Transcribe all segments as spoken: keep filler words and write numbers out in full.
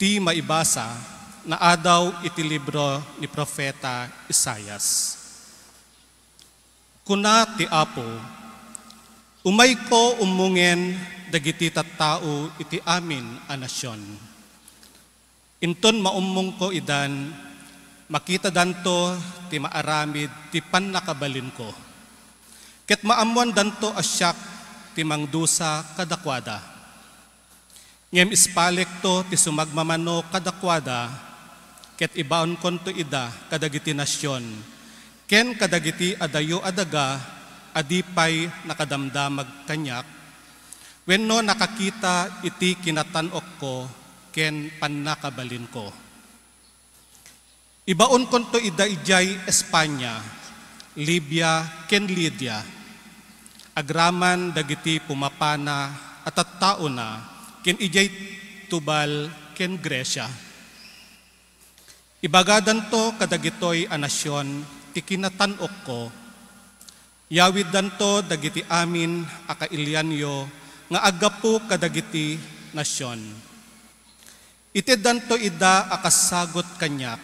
Ti maibasa naadaw iti libro ni Profeta Isaias. Kuna ti Apo, "Umayko ummongen dagiti tattao iti amin a nasion. Inton maummongko idan, makitadanto ti maaramid ti pannakabalinko, ket maammoandanto a siak ti mangdusa kadakuada. Ngem ispalekto ti sumagmamano kadakuada, ket ibaonkonto ida kadagiti nasion ken kadagiti adayo a daga a di pay nakadamdamag kaniak wenno nakakita iti kinatan-okko ken pannakabalinko. Ibaonkonto ida idiay Espania, Libia, ken Lidia, agraman dagiti pumapana a tattaona, ken idiay Tubal ken Grecia. Ibagadanto kadagitoy a nasion ti kinatan-okko. Yawiddanto dagiti amin a kailianyo nga aggapu kadagiti nasion. Iteddanto ida a kas sagut kaniak.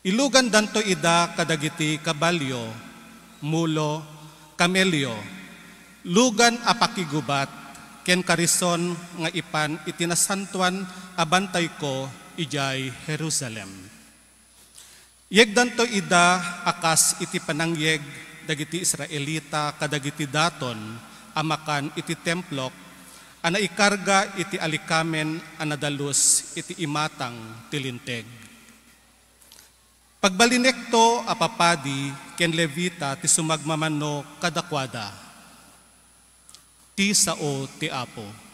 Ilugandanto ida kadagiti kabalio, mulo, kamelio, lugan a pakigubat, ken karison nga ipan iti nasantoan a bantayko idiay Jerusalem. Yegdanto ida a kas iti panangyeg dagiti Israelita kadagiti daton a makan iti templok a naikarga iti alikamen a nadalus iti imatang ti Linteg. Pagbalinekto a papadi ken Levita ti sumagmamano kadakuada. Ti sao ti Apo.